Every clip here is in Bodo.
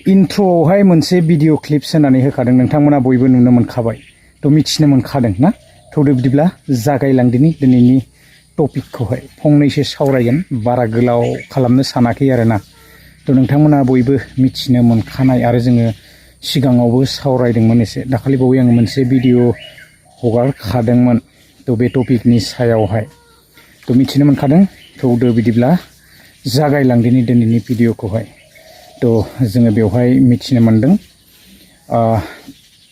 इन्ट्र'आवहाय मोनसे भिडिअ क्लिप सोनानै होखादों नोंथांमोना बयबो नुनो मोनखाबाय थ' मिथिनो मोनखादों ना थौदो बिदिब्ला जागायलांदिनि दिनैनि टपिकखौहाय फंनैसो सावरायगोन बारा गोलाव खालामनो सानाखै आरोना थ' नोंथांमोना बयबो मिथिनो मोनखानाय आरो जोङो सिगाङावबो सावरायदोंमोन एसे दाखालि बावै आङो मोनसे भिडिअ हगारखादोंमोन थ' बे टपिकनि सायावहाय थ' मिथिनो मोनखादों थौदो बिदिब्ला जागायलांदिनि दिनैनि भिडिअखौहाय थ' जोङो बेवहाय मिथिनो मोनदों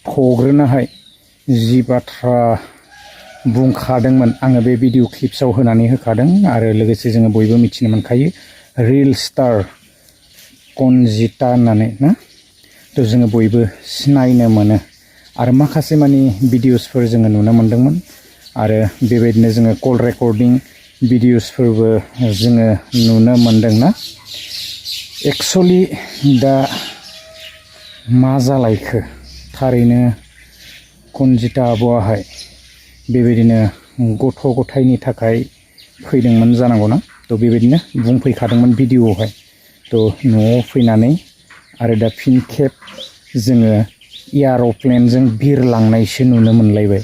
थग्रोनाहाय जि बाथ्रा बुंखादोंमोन आङो बे भिडिअ क्लिप्सआव होनानै होखादों आरो लोगोसे जोङो बयबो मिथिनो मोनखायो रिल स्टार कनजिता होननानै ना थ' जोङो बयबो सिनायनो मोनो आरो माखासे मानि भिडिअसफोर जोङो नुनो मोनदोंमोन आरो बेबायदिनो जोङो कल रेकर्डिं भिडिअसफोरबो जोङो नुनो मोनदों ना एक्चुअली दा मा जालायखो थारैनो कनजिता आब'आहाय बेबायदिनो गथ' गथायनि थाखाय फैदोंमोन जानांगौना थ' बेबायदिनो बुंफैखादोंमोन भिडिअआवहाय थ' न'आव फैनानै आरो दा फिन खेब जोङो एयार'प्लेनजों बिरलांनायसो नुनो मोनलायबाय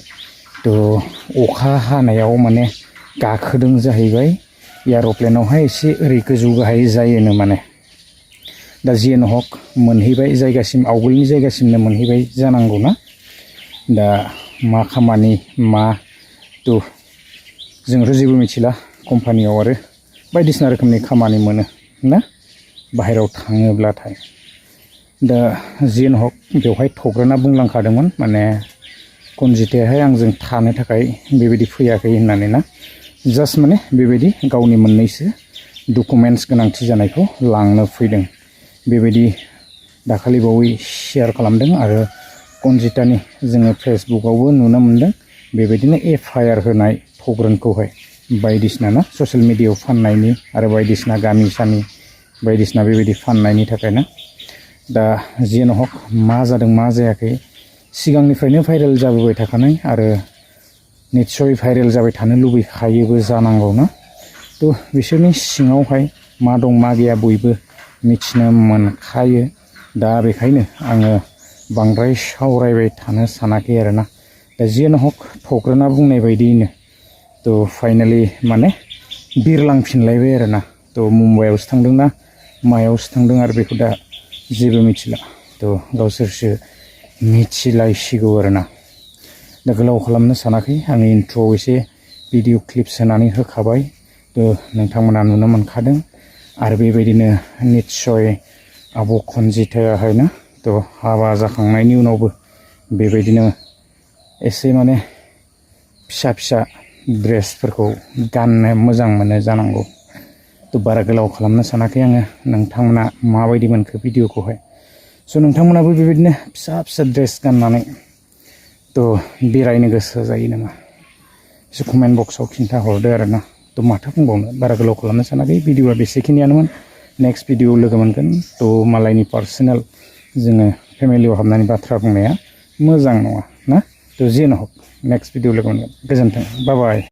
थ' अखा हानायाव माने गाखोदों जाहैबाय एयार'प्लेनावहाय एसे ओरै गोजौ गाहाय जायोनो माने दा जियानो हक मोनहैबाय जायगासिम आवगोलनि जायगासिमनो मोनहैबाय जानांगौना दा मा खामानि मा थ' जोंथ' जेबो मिथिला कम्पानियाव आरो बायदिसिना रोखोमनि खामानि मोनो ना बाहेरायाव थाङोब्लाथाय दा जियानो हक बेवहाय थग्रोना बुंलांखादोंमोन माने कनजितायाहाय आंजों थानो थाखाय बेबायदि फैयाखै होननानै ना जास्ट माने बेबायदि गावनि मोननैसो डकुमेन्टस गोनांथि जानायखौ लांनो फैदों बेबायदि दाखालि बावै शेयार खालामदों आरो कनजितानि जोङो फेसबुकआवबो नुनो मोनदों बेबायदिनो एफआइआर होनाय थग्रोनखौहाय बायदिसिना ना ससियेल मिडियायाव फाननायनि आरो बायदिसिना गामि सामि बायदिसिना बेबायदि फाननायनि थाखायना दा जियानो हक मा जादों मा जायाखै सिगांनिफ्रायनो भाइरेल जाबोबाय थाखानाय आरो निस्सय भाइरेल जाबाय थानो लुबैखायोबो जानांगौना थ' बिसोरनि सिङावहाय मा दं मा गैया बयबो मिथिनो मोनखायो दा बेखायनो आङो बांद्राय सावरायबाय थानो सानाखै आरोना दा जियानो हक थग्रोना बुंनाय बायदियैनो थ' फाइनालि माने बिरलांफिनलायबाय आरोना थ' मुम्बाइआवसो थांदोंना मायावसो थांदों आरो बेखौ दा जेबो मिथिला थ' गावसोरसो मिथिलायसिगौ आरोना दा गोलाव खालामनो सानाखै आङो इन्ट्र'आव एसे भिडिअ क्लिप्स होनानै होखाबाय थ' नोंथांमोना नुनो मोनखादों आरो बेबायदिनो निस्सय आब' कनजितायाहाय ना थ' हाबा जाखांनायनि उनावबो बेबायदिनो एसे माने फिसा फिसा ड्रेसफोरखौ गाननो मोजां मोनो जानांगौ थ' बारा गोलाव खालामनो सानाखै आङो नोंथांमोना माबायदि मोनखो भिडिअखौहाय स' नोंथांमोनाबो बेबायदिनो फिसा फिसा ड्रेस गाननानै थ' बेरायनो गोसो जायो नामा एसे कमेन्ट बक्सआव खिन्थाहरदो आरोना थ' माथो बुंबावनो बारा गोलाव खालामनो सानाखै भिडिअआ बेसेखिनियानोमोन नेक्स्ट भिडिअ लोगो मोनगोन थ' मालायनि पार्सनेल जोङो फेमिलियाव हाबनानै बाथ्रा बुंनाया मोजां नङा ना थ' जियानो हक नेक्स्ट भिडिअ लोगो मोनगोन गोजोन्थों बाय बाय